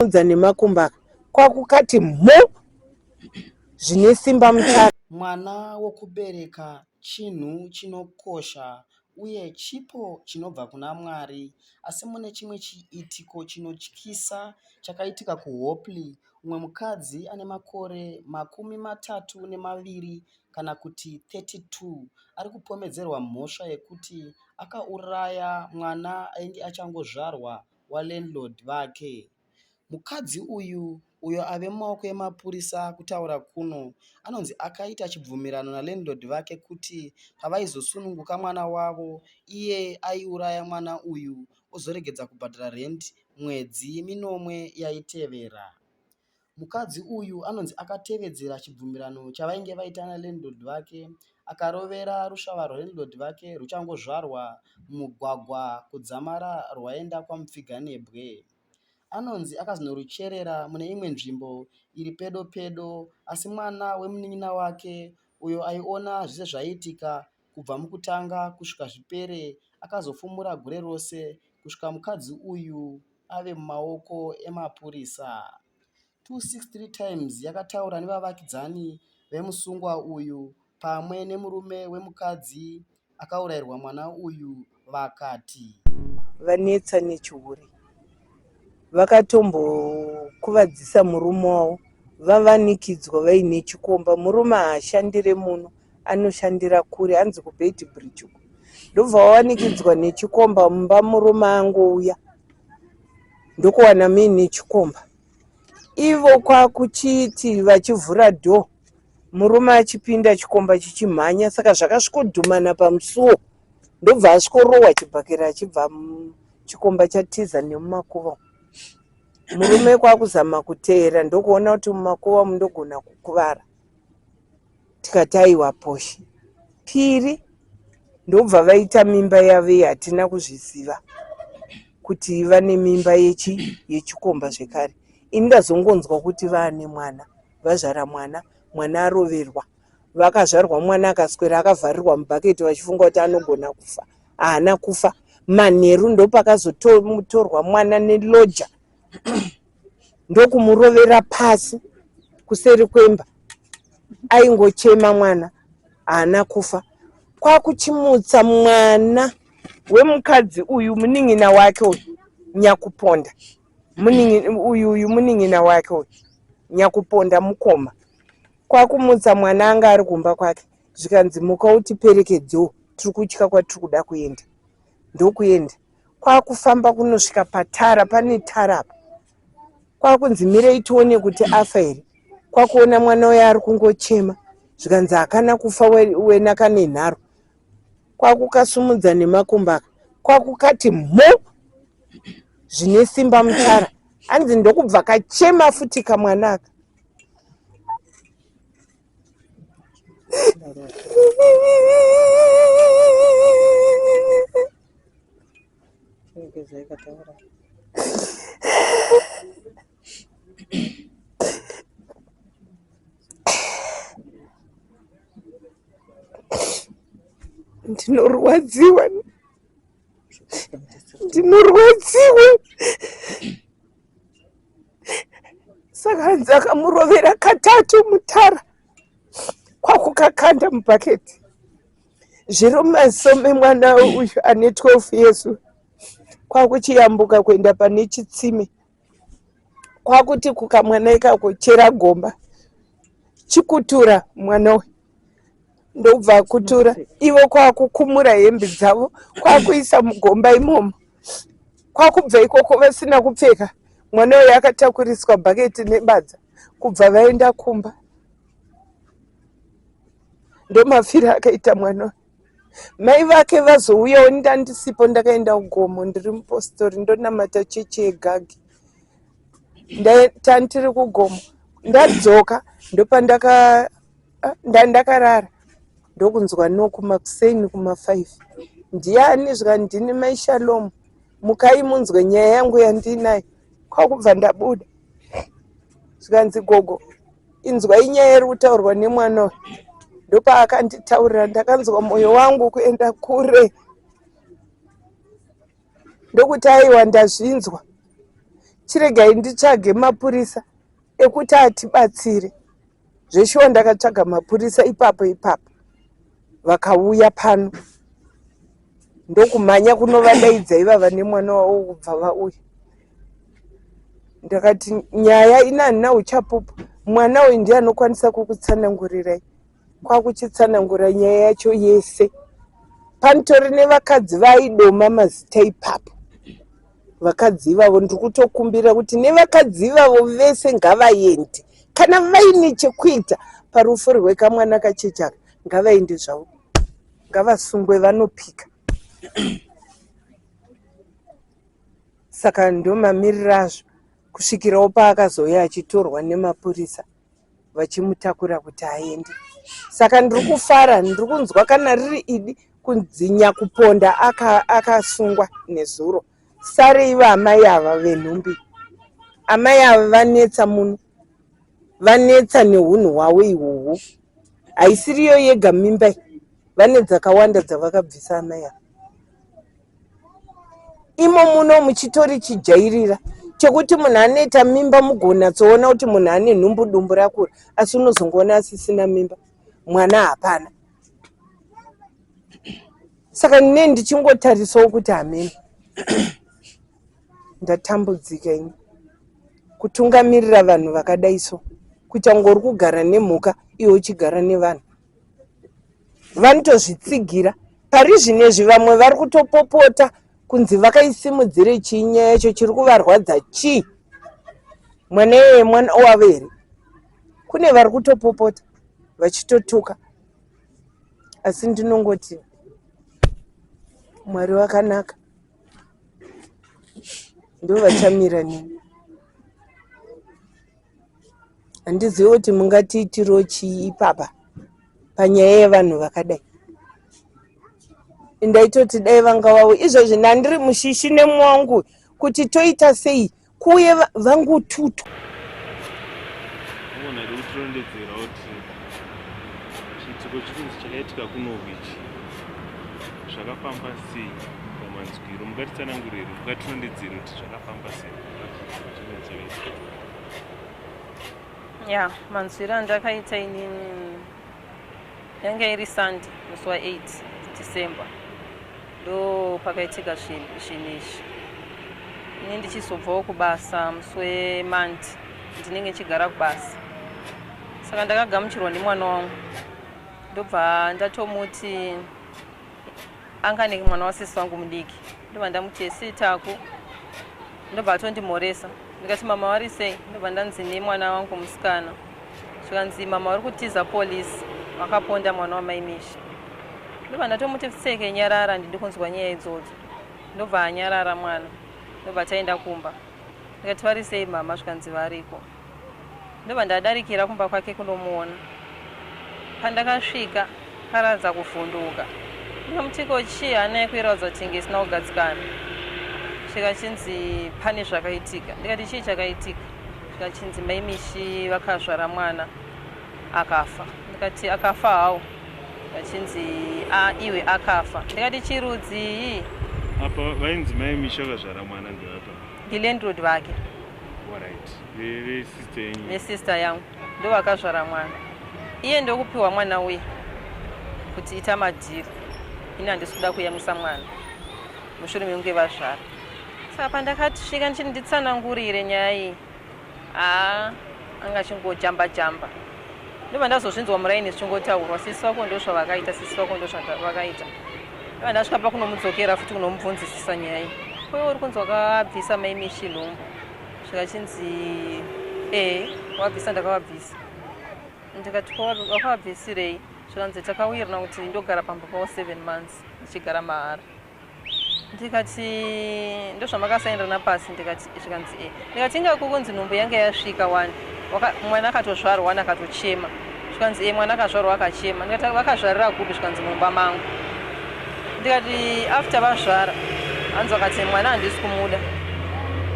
Udza nemakumbo aka kwakukati mho zvine simba mutara. Mwana wokubereka chinhu chinokosha uye chipo chinobva kuna Mwari. Asi mune chimwe chiitiko chinotyisa chakaitika kuHopley, umwe mukadzi ane makore 32 kana kuti 32 ari kupomedzerwa mhosva yekuti akauraya mwana ainge achangozvarwa walandlord vake. Mukadzi uyu, uyo ave mumaoko emapurisa kutaura kuno, anonzi akaita chibvumirano nalandlord vake kuti pavaizosununguka mwana wavo, iye aiuraya mwana uyu ozoregedza kubhadhara rent mwedzi minomwe yaitevera. Mukadzi uyu anonzi akatevedzera chibvumirano chavainge vaita nalandlord vake akarovera rusvava rwalandlord vake ruchangozvarwa mumugwagwa kudzamara rwaenda kwamupfiganebwe. Anonzi akazonorucherera mune imwe nzvimbo iri pedo pedo asi mwana wemunin'ina wake uyo aiona zvese zvaiitika kubva mukutanga kusvika zvipere akazofumura gure rose kusvika mukadzi uyu ave mumaoko emapurisa. 263 Times yakataura nevavakidzani vemusungwa uyu pamwe nemurume wemukadzi akaurairwa mwana uyu vakati. Vanetsa nechihure. Vakatombokuvadzisa murume wavo vavanikidzwa vaine chikomba. Murume haashandire muno anoshandira kure hanzi kuBeitbridge uko. Ndobva vawanikidzwa nechikomba mumba murume angouya ndokuwana muine chikomba. Ivo kwakuchiti vachivhura door murume achipinda chikomba chichimhanya saka zvakasvikodhumana pamusuwo ndobva asvikorohwa chibhakera achibva chikomba chatiza nemumakuva murume kwakuzama kuteera ndokuona kuti mumakuva umu ndogona kukuvara tikati aiwa poshi piri ndobva vaita mimba yavo iyi hatina kuzviziva kuti vane mimba yechi yechikomba zvekare ini ndazongonzwa kuti vaane mwana vazvara mwana mwana aroverwa vakazvarwa mwana akaswera akavharirwa mubhaketi vachifunga kuti anogona kufa haana kufa manheru ndopakazotorwa mwana neloja ndokumurovera pasi kuseri kwemba aingochema mwana haana kufa kwakuchimutsa mwana wemukadzi uyu munin'ina wake uyu nyakuponda uyu uyu munin'ina wake uyu nyakuponda mukoma kwakumutsa mwana anga ari kumba kwake zvikanzi muka utiperekedzewo tiri kutya kwatiri kuda kuenda ndokuenda kwakufamba kunosvika patara pane tara apa kwakunzi mirei tione kuti afa here kwakuona mwana uya ari kungochema zvikanzi hakana kufa wena kane nharo kwakukasumudza nemakumbo aka kwakukati mho zvine simba mutara hanzi ndokubva kachema futi kamwana aka Ndinorwadziwa, ndinorwadziwa. Saka hanzi akamurovera katatu mutara kwakukakanda mubhaketi zviri mumaziso memwana uyu ane 12 years kwakuchiyambuka kuenda pane chitsime kwakuti kukamwana ikako chera gomba chikutura mwana uyu ndobva akutura ivo kwakukumura hembe dzavo kwakuisa mugomba imomo kwakubva ikoko vasina kupfeka mwana uyu akatakuriswa bhaketi nebadza kubva vaenda kumba ndomafiro akaita mwana uyu mai vake vazouyawo ndandisipo ndakaenda kugomo ndiri mupostori ndonamata chechi yegagi tandiri kugomo ndadzoka ndopandaka ah, ndandakarara ndokunzwa no kumakuseni kuma5 ndiani zvikani ndini mai shalom mukai munzwe nyaya yangu yandiinayo kwakubva ndabuda zvikanzi gogo inzwai nyaya iri kutaurwa nemwana uyu ndopaakanditaurira ndakanzwa mwoyo wangu kuenda kure ndokuti aiwa ndazvinzwa. Chiregai nditsvage mapurisa ekuti atibatsire. Zveshuwa ndakatsvaga mapurisa ipapo ipapo vakauya pano ndokumhanya kunovadaidza ivava nemwana wavo kubva vauya. Ndakati nyaya ina handina uchapupu, mwana uyu ndiye anokwanisa kukutsanangurirai. Kwakuchitsanangura nyaya yacho yese. Panitori nevakadzi vaidoma mazita ipapo. Vakadzi ivavo ndiri kutokumbira kuti nevakadzi ivavo vese ngavaende. Kana vaine chekuita parufu rwekamwana kacheche aka ngavaende zvavo. Ngavasungwe vanopika. Saka ndomamiriro azvo kusvikirawo paakazouya achitorwa nemapurisa vachimutakura kuti aende. Saka ndiri kufara, ndiri kunzwa kana riri idi kunzi nyakuponda akasungwa aka nezuro. Sare ivo amai ava venhumbi. Amai ava vanetsa muno, vanetsa nehunhu hwavo ihwohwo. Haisiriyo yega mimba iyi, vane dzakawanda dzavakabvisa amai ava. Imo muno muchitori chijairira chekuti munhu anoita mimba mugonatsoona kuti munhu ane nhumbu dumbu rakura asi unozongoona asisina mimba mwana hapana. Saka ne ndichingotarisawo kuti hameno ndatambudzika ini kutungamirira vanhu vakadai so kuita kunge uri kugara nemhuka iwe uchigara nevanhu. Vanotozvitsigira pari zvinezvi vamwe vari kutopopota kunzi vakaisimudzire chii nyaya yacho chiri kuvarwadza chii mwana iyeye mwana wavo here kune vari kutopopota vachitotuka asi ndinongoti Mwari vakanaka ndovachamira neni. Handizivi kuti mungatiitiro chii ipapa panyaya yevanhu vakadai. Ndaitoti dai vanga vavo izvozvi ndandiri mushishi nemwangu kuti toita sei kuuye vangotutwa. Unoona here kutirondedzera kuti chiitiko chikunzi chakaitika kunoku ichi zvakafamba sei pamanzwiro mungatitsanangurire mungatirondedzere kuti zvakafamba sei chinenge chakaitika. Ya, manzwiro andakaita inini yanga iri Sunday musi wa 8 December ndo pakaitika zvinhu izvi. Ini ndichizobvawo kubasa musi weMonday ndinenge ndichigara kubasa, saka ndakagamuchirwa nemwana wangu ndobva ndatomuti anga ane mwana wasisi wangu mudiki, ndobva ndamuti esi Taku, ndobva atondimhoresa ndikati mama vari sei, ndobva ndanzi nemwana wangu musikana, zvikanzi mama vari kutiza polisi vakaponda mwana wamai Misha. Ndobva ndatomuti pfeke nyarara, ndidi kunzwa nyaya idzodzo. Ndobva anyarara mwana, ndobva taenda kumba ndikati vari sei mama, zvikanzi variko. Ndobva ndadarikira kumba kwake kunomuona. Pandakasvika akaratidza kuvhunduka. Ndikamuti ko chii, hana yako iratidza kuti inge isina kugadzikana. Zvikachinzi pane zvakaitika. Ndikati chii chakaitika? Zvikachinzi mai Mishi vakazvara mwana akafa. Ndikati akafa hawo? Zvikachinzi a iwe akafa. Ndikati chirudzii? Apa vainzi mai Mishi vakazvara mwana ndevapa? Ndilandlord vake. Alright. Vesister yenyu? Vesister yangu ndovakazvara mwana. Iye ndokupiwa mwana uya kuti ita madhiri. Ini handisi kuda kuyamwisa mwana mushure mekunge vazvara. Saka pandakasvika ndichiti nditsanangurire nyaya iyi, haa anga achingojamba jamba. Ndobva ndazozvinzwa muraini zvichingotaurwa, sisi vako ndozvavakaita, sisi vako ndozvavakaita. Ndobva ndasvika pakunomudzokera futi kunomubvunzisisa nyaya iyi. Ko iwe uri kunzi wakabvisa mai Mishi nhumbu? Zvikachinzi ee wabvisa, ndakavabvisa. Ndikati ko wakavabvisirei? Zvikanzi takawirirana kuti ndogara pamba pavo 7 months ndichigara mahara. Ndikati ndozvamakasainirana pasi? Ndikati zvikanzi e. Ndikati inga kukunzi nhumbu yange yasvika wani, mwana akatozvarwa wani akatochema. Zvikanzi e mwana akazvarwa akachema. Ndikati vakazvarira kupi? Zvikanzi mumba mangu. Ndikati after vazvara hanzi vakati mwana handisi kumuda,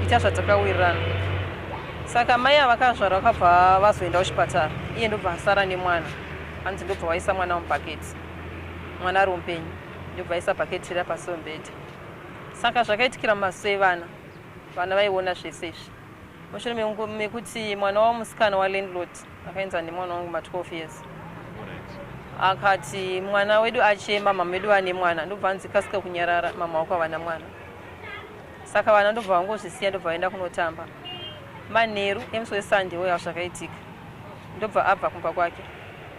ita zvatakawirirana. Saka mai avakazvara vakabva vazoenda kuchipatara, iye ndobva asara nemwana, hanzi ndobva vaisa mwana mubhaketi, mwana ari mupenyu, ndobva vaisa bhaketi riya pasi pemubhedha. Saka zvakaitikira mumaziso evana, vana vaiona zvese izvi. Mushure mekuti mwana wavo musikana walandlord akaenza nemwana wangu ma12 years akati mwana wedu achema, mama vedu vane mwana, ndobva anzi kasika kunyarara, mama wako havana mwana. Saka vana ndobva vangozvisiya, ndobva vaenda kunotamba. Manheru emusi weSunday uya zvakaitika, ndobva abva kumba kwake,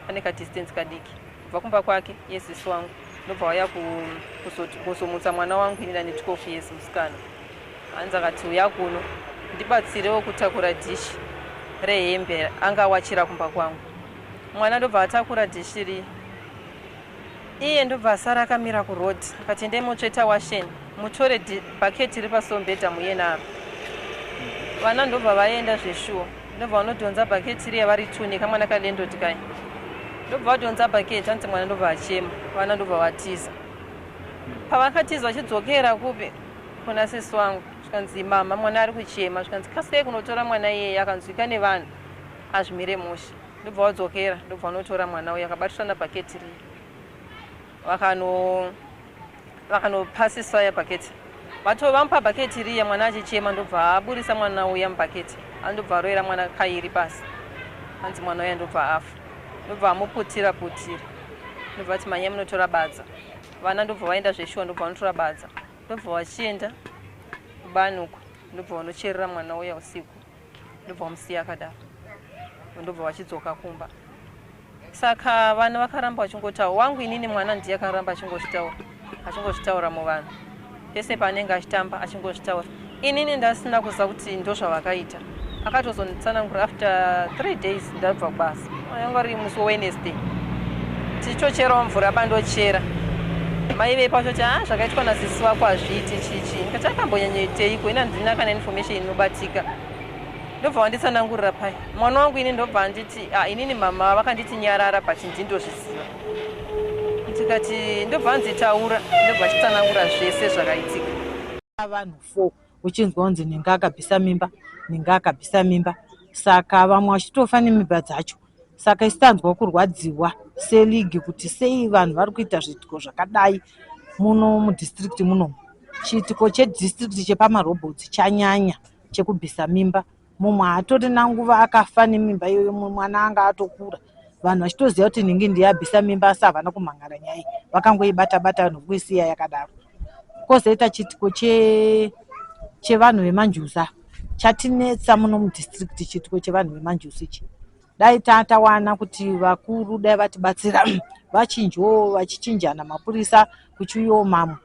pane kadistance kadiki kubva kumba kwake yesisi wangu, ndobva vauya kuzomutsa mwana wangu ini ndane 12 years musikana. Hanzi akati uya kuno ndibatsirewo kutakura dhishi rehembe anga awachira kumba kwangu. Mwana ndobva atakura dhishi riya, iye ndobva asara akamira kuroad, akati endai motsveta washeni mutore bhaketi riri pasombedha muye naro. Vana ndobva vaenda zveshuwa, ndobva vanodhonza bhaketi riya vari two nekamwana kalendoti kai, ndobva vadhonza bhaketi, hanzi mwana ndobva achema, vana ndobva vatiza. Pavakatiza vachidzokera kupi kuna sisi wangu, zvikanzi mama mwana ari kuchema, zvikanzi kasikai kunotora mwana iyeye, akanzwika nevanhu azvimire mushe. Ndobva vadzokera, ndobva vanotora mwana uya akabatisana bhaketi riya, vakanopasisa ya bhaketi, vato vamupa bhaketi riya, mwana achichema, ndobva aburisa mwana uya mubhaketi, andobva aroyera mwana kairi pasi, hanzi mwana uya ndobva afa, ndobva amuputira putira, ndobva ati manyai munotora badza. Vana ndobva vaenda zveshuwa, ndobva vanotora badza, ndobva vachienda kubani uko, ndobva vanocherera mwana uya usiku, ndobva vamusiya akadaro, ndobva vachidzoka kumba. Saka vana vakaramba vachingotaura, wangu inini mwana ndiye akaramba achingozvitaura, achingozvitaura muvanhu pese paanenge achitamba achingozvitaura. Inini ndasina kuziva kuti ndozvavakaita, akatozonditsanangura after 3 days ndabva kubasa, yanga ri musi weWednesday, tichitocherawo mvura bandochera, mai vepo vachoti a zvakaitwa nasisi vako hazviiti chichi, ndikati akambonyanyoiteiko, ina handina kana information inobatika. Ndobva wanditsanangurira pai mwana wangu ini, ndobva anditi ah, inini mama vakanditi nyarara but ndindozviziva, ndikati ndobva anzi taura, ndobva achitsanangura zvese zvakaitika. Vanhu 4 uchinzwa kunzi ninga akabvisa mimba, ninga akabvisa mimba, saka vamwe vachitofa nemimba dzacho. Saka isu tanzwa kurwadziwa seleague kuti sei vanhu vari kuita zviitiko zvakadai muno mudistrict munomu. Chiitiko chedistrict chepamarobhotsi chanyanya chekubvisa mimba, mumwe haatorina nguva akafa nemimba iyoyo, mumwe mwana anga atokura, vanhu vachitoziva kuti nhingi ndiye abvisa mimba, asi havana kumhangara nyaya iyi, vakangoibata bata vanhu vokuisiya yakadaro. Kwozoita chiitiko chevanhu vemanjuza chatinetsa muno mudistrict, chiitiko chevanhu vemanjuzu ichi, dai tawana kuti vakuru dai vatibatsira vachinjwo, vachichinjana mapurisa, kuchiuyawo mamwe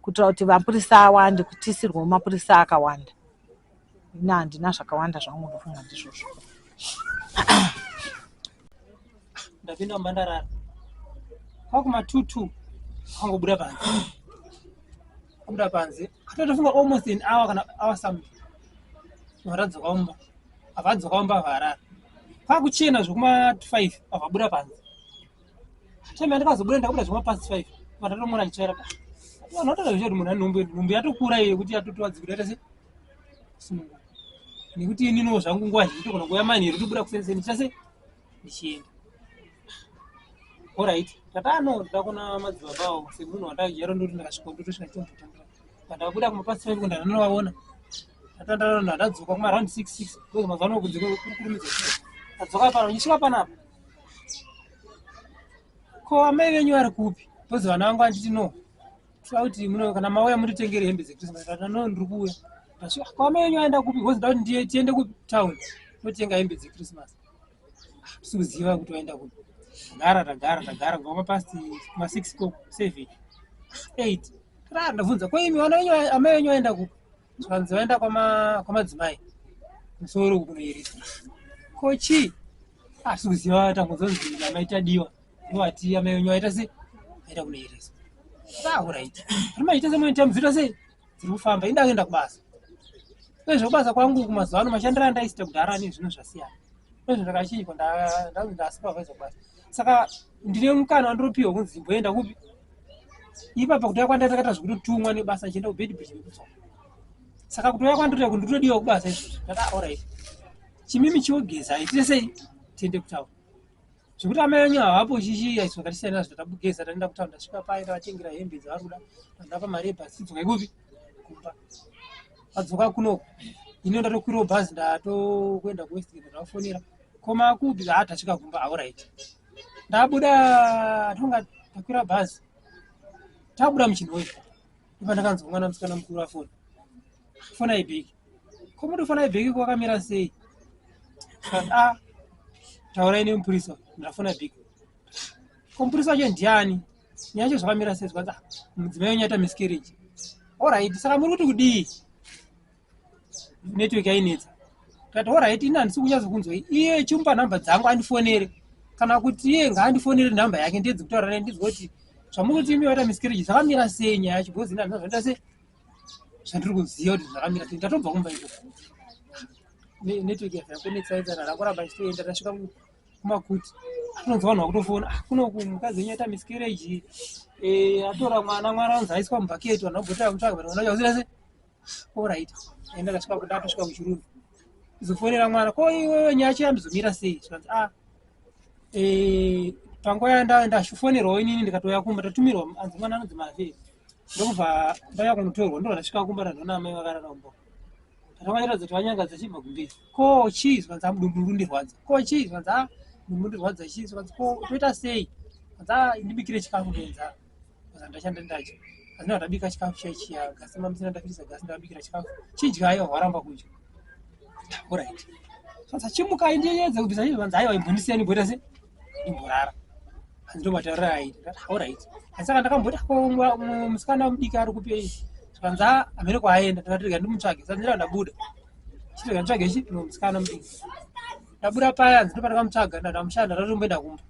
kuitira kuti mapurisa awande, kutiisirwawo mapurisa akawanda. Ini handina zvakawanda zvangu, ndofunga ndizvozvo. Ndapinda mumba ndarara, kwakuma 22 akangobuda panze, abuda panze atotofunga almost an hour kana hour something, varadzoka mumba, avadzoka mumba avarara, kwakuchena zvekuma 5 avabuda panze. Time yandikazobuda ndakabuda zvekuma past 5, vandatomuona achitsvaira. Vanhu vatoda kuti munhu ane nhumbu, nhumbu yatokura iyo yekuti yatotoadzikira ita se sununguka, nekuti ininiwo zvangu nguva zhinji togona kuuya manheru tobuda kuseni ndichita se ndichienda. Alright, tatano ndakona madzibaba avo semunhu wandajero, ndoti ndakasvika ndotosvika chitombotandira, pandabuda kuma past 5 ndanovaona, tatandara, ndadzoka kuma round 6 6 because mazuva ano kunze kuri kurumidza. Ndadzoka pano, ndichisvika panapa, ko amai venyu vari kupi? Because vana vangu anditi no, toda kuti muno kana mauya munditengere hembe dzechristmas. Ndati no, ndiri kuuya. Ndasvika, ko amai venyu vaenda kupi? Because nda kuti tiende kutown totenga hembe dzechristmas, tisi kuziva kuti vaenda kupi. Tagara tagara tagara kubva mapast ma6 ko 7 8 ra, ndabvunza, ko imi vana venyu, amai venyu vaenda kupi? Zvikanzi vaenda kwamadzimai musoro uku kunoyeresa. Ko chii? Asi kuziva tangonzonzi amai Tadiwa ndovati amai venyu vaita sei, vaenda kunoyeresa. Alright, rimaita semwe time dzita sei dziri kufamba, inda kuenda kubasa. Uyezve kubasa kwangu kumazuva ano mashandiro andaisita kudhara nezvino zvasiyana. Uyezve ndakachinjwa, ndanzi ndasupervisor kubasa, saka ndine mukana wandiropiwa kunzi mboenda kupi ipapa. Kutouya kwandakaita zvekutotumwa nebasa ndichienda kuBeitbridge nekudzoka, saka kutouya kwandinoita kuti nditodiwa kubasa izvozvo. Ndati alright, chimimi chiogeza itire sei tiende kutaura zvekuti amai venyu havapo chichi aiso ngatisiyana nazvo. Tabugeza taenda kutaura, ndasvika paye ndavatengera hembe dzavari kuda, ndapa mari yebhasi, tidzoka ikupi kumba. Vadzoka kunoko Ini ndatokwirawo bhazi ndatokuenda kuWestgate ndavafonera. Ko makupi? Ah tasvika kumba. Alright. Ndabuda tonga takwira bhazi. Tabuda muchinhoyi. Ndopandakanzwa mwana musikana mukuru afona. Fona ibheki. Ko muri fona ibheki kwakamira sei? Ah taurai nemupurisa ndafona bheki. Ko mupurisa wacho ndiani? Nyaya yacho zvakamira sei? Zvikanzi ah mudzimai wenyu aita miscarriage. Alright saka muri kuti kudii? Network yainetsa. Ndikati alright ini handisi kunyatso kunzwa iye chimupa nhamba dzangu andifonere kana kuti iye ngaandifonere nhamba yake ndiedze kutaura naye ndinzwe kuti zvamuri kuti imi vaita miscarriage zvakamira sei nyaya yacho because ini handina zvandoita sei zvandiri kuziva kuti zvakamira sei ndatobva kumba ikoko. Network yabva yakonetsa ndakuramba ndichitoenda ndasvika kumakuti anonzwa vanhu vakutofona ah, kuno mukadzi wenyu aita miscarriage eh, atora mwana mwana anzi aiswa mubhaketi vanhu vabvotera kumutsvaga but mwana wacho sei orit enda ndasvika ndatosvika kuchirungu izofonera mwana ko iwewe nyaya yacho yambizomira sei zvikanzi ah eh, panguva yandafonerwawo inini ndikatouya kumba ndatumirwa anzi mwana anonzi mave ndokubva ndauya kunotorwa ndobva ndasvika kumba ndandoona amai vakarara kumba Ndakavaratidza kuti vanyangadza chibva kumberi. Ko chii zvikanzi mudumbu mundirwadza. Ko chii zvikanzi ah mudumbu mundirwadza chii zvikanzi ko toita sei? Zvikanzi ah ndibikire chikafu ndenzara. Zvikanzi ndashanda ndadya. Asi ndabika chikafu chiya chiya gasi mamisina ndafirisa gasi ndabikira chikafu. Chidyai waramba kudya. Alright. Zvikanzi chimukai ndiedze kubvisa chii zvikanzi aiwa imbondisiyani imboita sei? Imborara. Hanzi ndomatauriro aaita. Alright. Asi saka ndakamboti ko musikana mudiki ari kupi zvikanzi ah, hameno kwaaenda ndikati rega ndimutsvage saka ndira ndabuda chirega nditsvage chi no musikana mudiki ndabuda paya hanzi ndopandakamutsvaga ndamushanda ndatomboenda kumba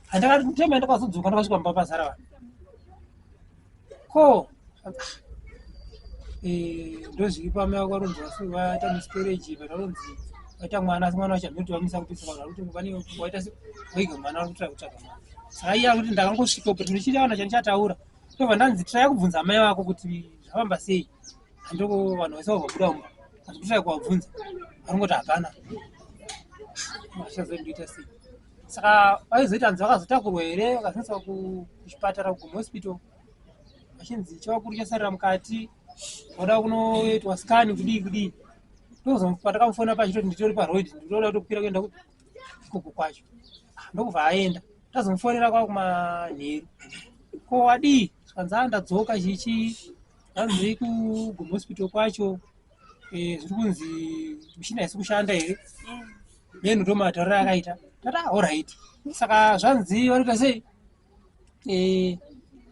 handakatema ndakazodzoka ndakasvika mumba pazara vanhu ko eh, ndozviri pamai vako varonzi vaita miscarriage but varonzi vaita mwana asi mwana wacho hameno kuti vamisa kupisa vanhu vari kuti vane waita wega mwana vari kutsvaga kutsvaga mwana saka iye akuti ndakangosvika but ndichiti aona chandichataura ndobva ndanzi try kubvunza amai vako kuti zvafamba sei handoko vanhu vese vavabuda mumba asi kutry kuvabvunza varongoti hapana zvichazondiita sei saka vaizoita hanzi vakazotakurwa here vakazoiswa kuchipatara kugomo hospital vachinzi chavakuru chasarira mukati voda kunoitwa scan kudii kudii ndokuzopatakamufona pachitoti nditori paroid ndinoda kutokwira kuenda ikoko kwacho ah, ndokubva aenda tazomufonera kwa kumanheru ko wadii zvikanzi a ndadzoka chichi zvanzi kugomo hospital kwacho eh, zviri kunzi mishina haisi kushanda here then ndomatauriro akaita tati ah, alright saka zvanzi vanoita sei eh,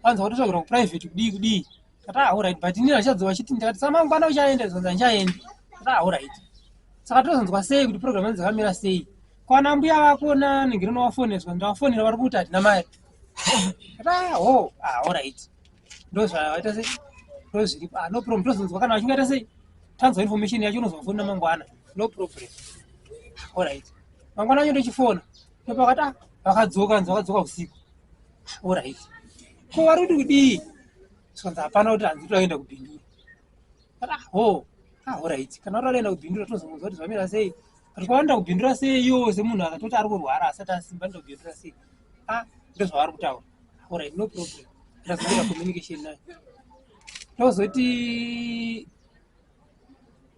vanzi vatotsvagirwa kuprivate kudii kudii tati ah, alright but ini vachadzoka vachiti ndikati samangwana uchaenda zvanzi handichaendi tati ah, alright saka tozonzwa sei kuti program yanzi dzakamira sei kwana mbuya vako nanenge rinovafoneswa ndavafonera vari kuti hatina mari tati ah, ho ah, alright ndozvavaita sei ndozviripo ah, no problem tozonzwa kana vachingaita sei tanzwa information yacho unozovafonera mangwana no problem alright mangwana acho ndochifona ndopakati ah, vakadzoka nzi vakadzoka usiku alright ko vari kuti kudii zvikanzi hapana kuti hanzi toaenda kubhindura ah, ho ah, alright kana uri vanoenda kubhindura tozongonzwa kuti zvamira sei but kwavanoenda kubhindura sei iwo semunhu akatoti ari kurwara asati asimba anoenda kubhindura sei ah ndozvavari kutaura alright no problem ndazoita communication nayo tozoti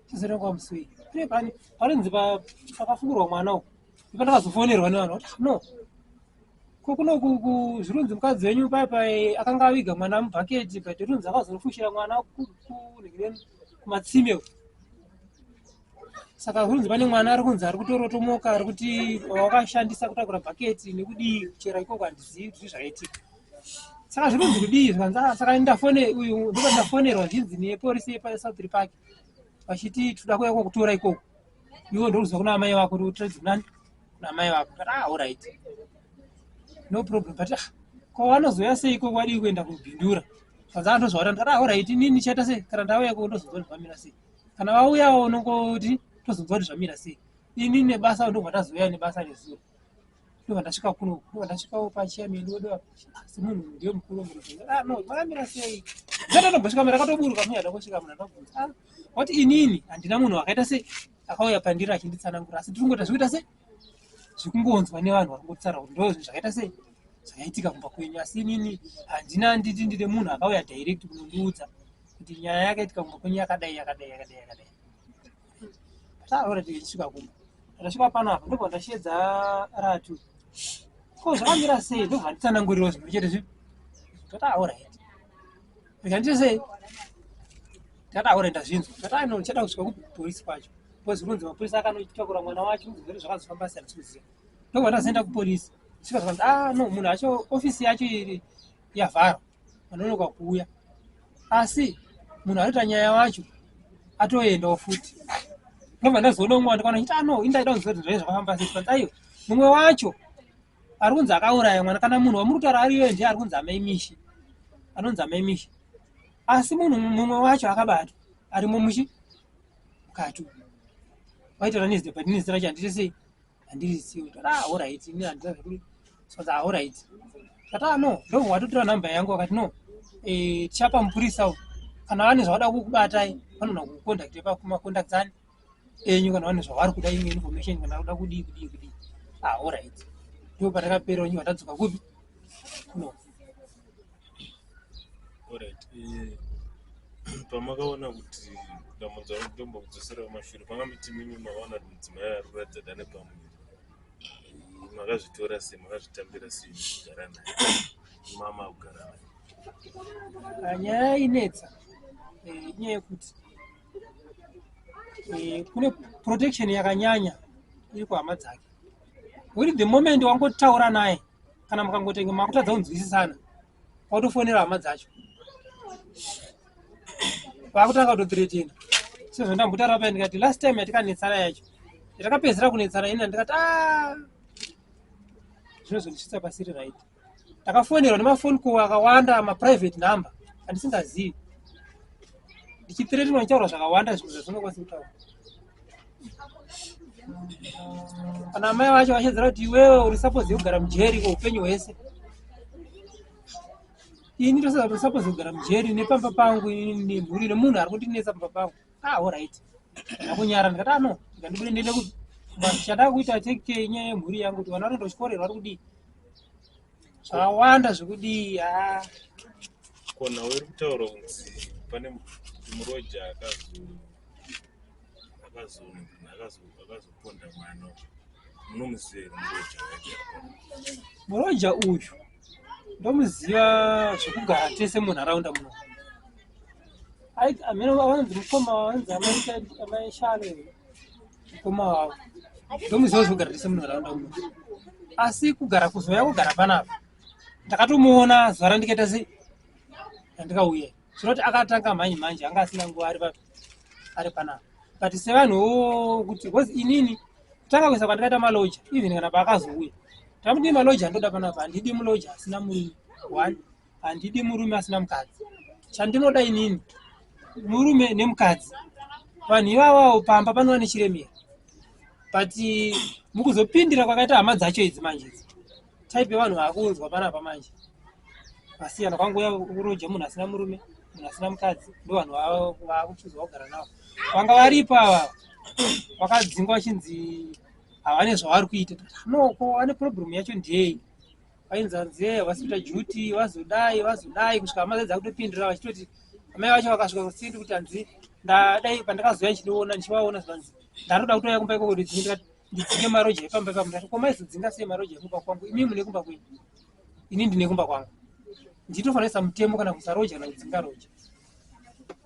chizoita musi wei kune pani panonzi pakafungurwa mwana uku ndipandakazofonerwa nevanhu kuti ah, no ko kuno zvirunzi mukadzi wenyu paya pai akanga aviga mwana mubhaketi but runzi akazonofushira mwana kumatsime uku saka zvirunzi pane mwana ari kunzi ari kutorotomoka ari kuti wakashandisa kutakura bhaketi nekudii kuchera ikoko handizivi kuti zvakaitika saka zvirunzi kudii zvikanzi ah, saka ndafone uyu ndopa ndafonerwa zvinzi neporisi yepasouth park vachiti toda kuuya kwakutora ikoko iwe ndokuziva kuna amai vako kuti utiratidze kunani kuna amai vako ndati ah alright no problem but ah ko vanozouya sei ikoko vadii kuenda kubhindura zvanzi ah ndozvaura ndati ah alright inini ndichaita sei kana ndauya ikoko ndozonzwa kuti zvamira sei kana vauyawo unongoti tozonzwa kuti zvamira sei ini nebasa ndobva ndazouya nebasa nezuro ndobva ndasvika kuno ndobva ndasvikawo pachairman wedu apa asi munhu ndiye mukuru wemurume ah no makamira sei ndatotombosvika mira akatoburuka munya ndakosvika munhu andabvunza ah wati inini handina munhu akaita sei akauya pandiri achinditsanangura asi tiri kungoita zvikuita sei zvekungonzwa nevanhu vari kungotsanangura kuti ndo zvinhu zvakaita sei zvakaitika kumba kwenyu asi inini handina nditi ndine munhu akauya direct kunondiudza kuti nyaya yakaitika kumba kwenyu yakadai yakadai yakadai yakadai. Taura tichisvika kumba. Ndasvika panapa ndobva ndashedza ratu. Ko zvakamira sei? Ndobva nditsanangurirawo zvimwe chete zvipi. Tataura heti. Ndikanditi sei? Tataura ndazvinzwa. Tata no ndichada kusvika kupolisi kwacho. Because kunzi mapurisa akanotakura mwana wacho kunzi zvakazofamba sei handisi kuziva. Ndobva ndazoenda kupolisi. Svika zvakanzi ah no munhu acho ofisi yacho iri yavharwa. Vanonoka kuuya. Asi munhu anoita nyaya wacho atoendawo futi. Ndobva ndazoona umwe wandikaona achiti ah no ini ndaida kuziva kuti zvaive zvakafamba sei. Zvikanzi aiwa mumwe wacho ari kunzi akauraya mwana kana munhu wamuri kutaura ariyo ndiye ari kunzi amai Mishi. Anonzi amai Mishi. Asi munhu mumwe wacho akabatwa arimo muchi mukati. Vaitaura nezita but nezita racho handiti sei handirizivi kuti ah alright ini handina zvekuri so ah alright kati ah no ndobva watotora nhamba yangu akati no eh, tichapa mupurisa uyu kana vane zvavada kukubatai vanogona kukuconducta pakumacontacts ani enyu kana vane zvavari kuda imwe information kana kuda kudii kudii kudii ah alright ndipo patakapera nyika tadzoka kupi no Alright. Eh, pamakaona kuti dambudzo ndombokudzosera kumashure panga miti mimi makaona kuti mudzimai ari kuratidza kuti ane pamuviri eh, makazvitora sei makazvitambira sei kugara naye mama kugara naye ah, nyaya inetsa eh, inyaya yekuti eh, kune protection yakanyanya iri kuhama dzake wiri the moment wangotaura naye kana mukangotenge makutadza kunzwisisana watofonera hama dzacho vakutanga kutothreatena sezvo ndambotaura paya ndikati last time yatikanetsana yacho yatakapedzisira kunetsana ina ndikati a ah, zvinozondisvitsa pasiri right ndakafonerwa nemafoni call akawanda maprivate number andisingazivi ndichithreatenwa ndichitaura zvakawanda zvimwe zvazvingakwanisi kutaura kana amai vacho vachedzera kuti iwewe uri suppose yekugara mujeri kweupenyu hwese ini tosapoze kugara mujeri nepamba pangu nemhuri nemunhu ari kundinetsa pamba pangu ah orit ndakunyara ndikati ano ah, ndikandibude ndiende ku chada kuita take care inyaya yemhuri yangu kuti vana vanoenda kuchikoro here vari kudii zvakawanda zvekudii ha ko nhau iri kutaura kunzi pane muroja akazo akazoponda mwana munomuziva here muroja muroja uyu ndomuziva zvekugara tese munharaunda muno amene vanonzi mukoma vanonzi amai shale mukoma wavo ndomuziva zvekugara tese munharaunda muno asi kugara kuzouya kugara panapa ndakatomuona zuva randikaita sei randikauya zvinoti akatanga mhanye manje anga asina nguva ari papi ari panapa but sevanhuwo kuti bcause inini kutanga kuisa kwandikaita maloja even kana paakazouya ndamudii maloja andoda panapa handidi muloja asina murume one handidi murume asina mukadzi chandinoda inini murume nemukadzi vanhu ivavawo pamba panova nechiremera but mukuzopindira kwakaita hama dzacho idzi manje idzi type yevanhu vakunzwa panapa manje vasiyana kwangouya kuroja munhu asina murume munhu asina mukadzi ndo vanhu vakuchuzwa kugara navo vanga varipo ava vakadzingwa vachinzi havane zvavari kuita no ko vane problem yacho ndiyei vainzi hanzi eh, havasi kuita duty vazodai vazodai kusvika hama dzaidza kutopindira vachitoti amai vacho vakasvika kusindi kuti hanzi ndadai pandakazouya ndichinoona ndichivaona zvanzi ndatoda kutouya kumba ikoko ndikati ndidzinge maroja epamba ipapo ndati ko maizodzinga sei maroja ekumba kwangu imi mune kumba kwenyu ini ndine kumba kwangu nditofanira kuisa mutemo kana kuisa roja kana kudzinga roja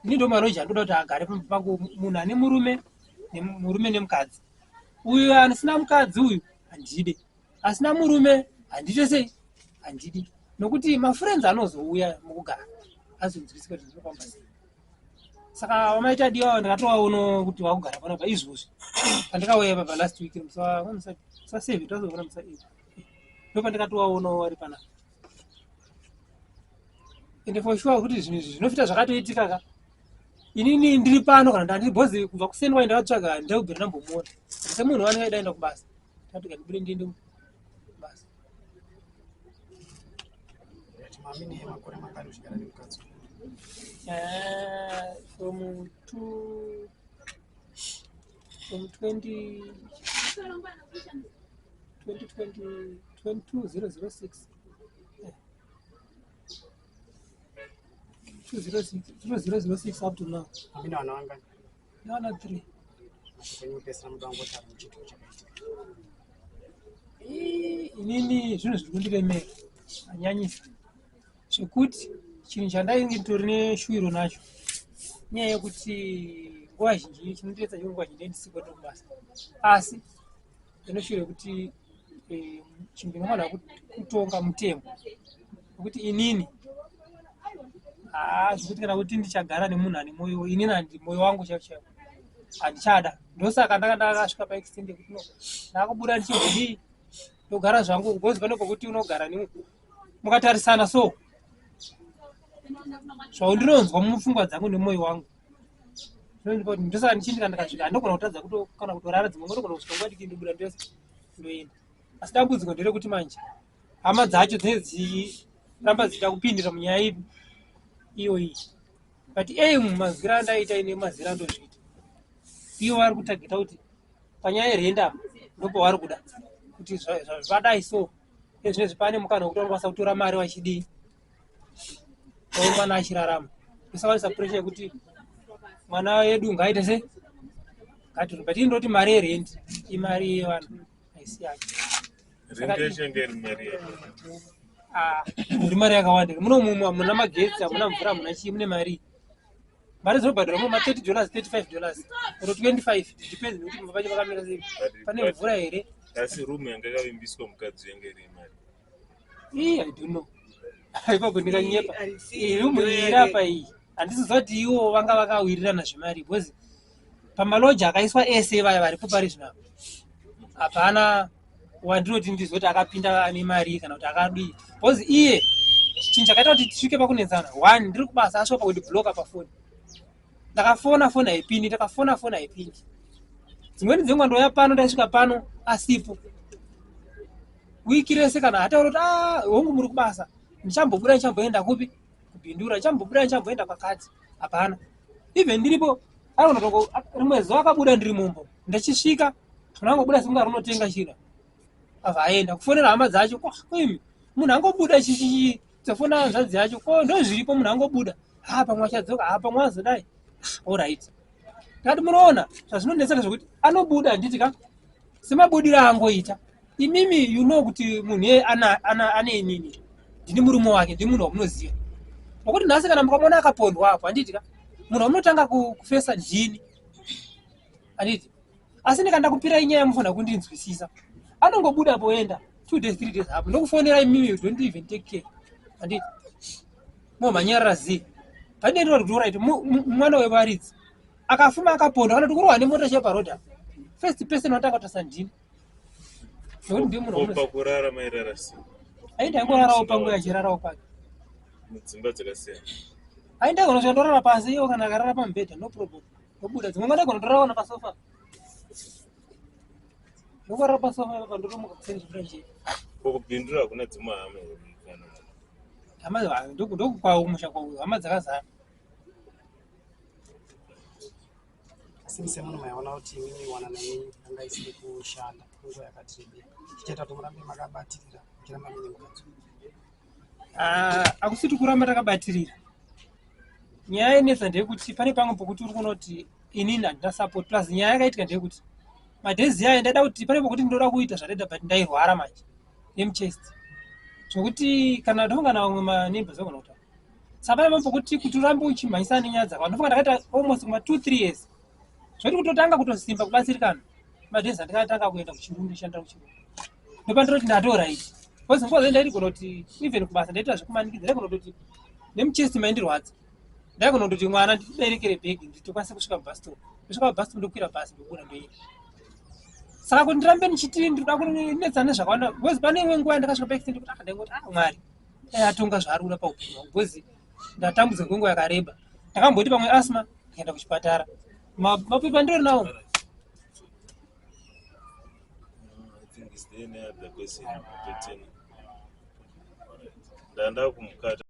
ini ndo maroja andoda kuti agare pamba pangu munhu ane murume murume nemukadzi uyu asina mukadzi uyu handide asina murume handite sei handidi nokuti mafriends anozouya mukugara azonzwisika kuti zvinofamba sei saka wamaita diwa ndakatovaono kuti wakugara panapa izvozvi pandikauya papa last week musi wa seven tazoona musi wa eight ndopandikatovaonawo vari panapa ende for sure kuti zvinhu izvi zvinofita zvakatoitika ka inini ndiri pano kana ndandiri bhozi kubva kuseni kwai ndakatsvaga ndakubvira ndambomuona semunhu wanenge aidaenda kubasa ndati kandibude ndiende kubasa Mami makore mangani uchigara nemukadzi? Eh, from two from 20 2020 22006 2006 up to now. Mami vana vangani? Vana 3. Mashoko enyu ekupedzisira munoda kungotaura muchiitiko chakaitika. Inini zvinhu zviri kundiremera anyanyisa zvekuti chinhu chandainge nditori neshuwiro nacho inyaya yekuti nguva zhinji chinondinetsa chekuti nguva zhinji ndisiko ndiri kubasa asi ndinoshuwira kuti eh, chinhu ndinofanira kutonga mutemo nekuti inini haa zvekuti kana kuti ndichagara nemunhu ane moyo inini handi moyo wangu chaivo chaivo handichada ndosaka ndanga ndakasvika paextend yekuti no ndakubuda ndichizodii ndogara zvangu because pane pokuti unogara ne mukatarisana so zvaundinonzwa mupfungwa dzangu nemoyo wangu ndosaka ndichindi kana ndikasvika handogona kutadza kana kutorara dzimwe ndogona kusvika nguva diki ndobuda ndose ndoenda asi dambudziko nderekuti manje hama dzacho dzinenge dzichiramba dzichida kupindira munyaya ipi iyoyi but aim mazwiro andaita ine mazira andozviita ivo vari kutageta kuti panyaya yerenda apa ndopavari kuda kuti zvadai so ezvinezvi pane mukana wekuti vanokwanisa kutora mari vachidii mwana achirarama usawanisa pressure yekuti mwana wedu ngaaite se ngaatore but indoti mari yerent imari yevanhu haisi yake Rent yacho yange iri mari yakawanda. Ah, muri mari yakawanda muno mumu hamuna magetsi hamuna mvura hamuna chii mune mari mari dzinobhadharwa muno ma 30 dollars 35 dollars or 25 depends nekuti mumba pacho pakamira sei pane mvura here Asi room yanga yakavimbiswa mukadzi yanga iri mari. Ii, I don't know. Ipapo ndinganyepa. Iyi room iyi apa iyi. Handisi kuziva kuti ivo vanga vakawirirana zvemari because pamaloja akaiswa ese vaya varipo pari zvino apa. Hapana wandinoti ndizoti akapinda ane mari kana kuti akadii. Because iye chinhu chakaita kuti tisvike pakunetsana one ndiri kubasa asvika pakundibloka pafoni. Ndakafona foni haipindi, ndakafona foni haipindi. Dzimweni dzenguva ndouya pano ndaisvika pano asipo. Wiki rese kana ataura kuti ah hongu muri kubasa ndichambobuda ndichamboenda kupi kubhindura ndichambobuda ndichamboenda kwakati hapana. Even ndiripo anogona kutongo rimwe zuva akabuda ndiri mumbo ndachisvika anangobuda sekunge arikunotenga chiro abva aenda kufonera hama dzacho ko imi munhu angobuda chichichi dzofona hanzvadzi yacho ko ndozviripo munhu angobuda ha pamwe achadzoka ha pamwe azodai orit ndati munoona zvazvinonetsana zvekuti anobuda handiti ka semabudiro aangoita imimi you know kuti munhu iye ane inini ndini murume wake ndini munhu wamunoziva nokuti nhasi kana mukamuona akapondwa apo handiti ka munhu wamunotanga kufesa ndini handiti asi ndikanda kupirai nyaya mufanira kundinzwisisa anongobuda poenda two days three days hapo ndokufonera imimi you don't even take care handiti momhanyarara zii pandinendiwa kuti orit mwana wevaridzi akafuma akapondwa kana kuti kurohwa nemota chaiyo paroad apo first person watanga kutasa ndini nekuti ndiye munhu pakurara mairara sei aenda angorarawo panguva achirarawo pake mudzimba dzakasiyana aenda kunosvika ndorara pasi iwo kana akarara pamubhedha no problem ndobuda dzimwe nguva ndaigona kutorara ona pasofa ndokurara pasofa ipapa ndotomuka kuseni zvobuda njee ko kubhindura hakuna dzimwe hama here kana hama ndokukwawo kumusha kwawo hama dzakazara Asi semunhu maiona kuti imimi wanano yenyu yanga isiri kushanda kwenguva yakati rebei chichaita kuti murambe makabatirira muchiramba muine mukadzi Ah, hakusiti kuramba takabatirira nyaya inetsa ndeyekuti pane pamwe pokuti uri kuona kuti inini handina support plus nyaya yakaitika ndeyekuti madhezi ayo ndaida kuti pane pokuti ndinoda kuita zvandaida but ndairwara manje nemuchest zvokuti kana ndofunga na vamwe maneighbors vagona kutaura saka pane pamwe pokuti kuti urambe uchimhanyisana nenyaya dzakawanda ndofunga ndakaita almost kuma two three years zvekuti kutotanga kutosimba kubatsirikana madhezi andikatanga kuenda kuchirungu ndishandira kuchirungu ndopandinoti ndatoraiti because nguva dzai ndaitigona kuti even kubasa ndaita zvekumanikidza ndaigona kutoti nemuchest maindirwadza ndaigona kutoti mwana ndiberekere bhegi nditokwanise kusvika mubhasitop ndosvika pabhasitop ndokwira bhasi ndobuda ndoenda saka kuti ndirambe ndichiti ndinoda kunetsana nezvakawanda because pane imwe nguva yandakasvika paextent kuti ah ndaingoti ah mwari dai atonga zvaari kuda paupenyu hwangu because ndatambudzika kwenguva yakareba ndakamboti pamwe asma ndikaenda kuchipatara mapepa ndiri nawo I think is there any other question? Ndanda kumukata.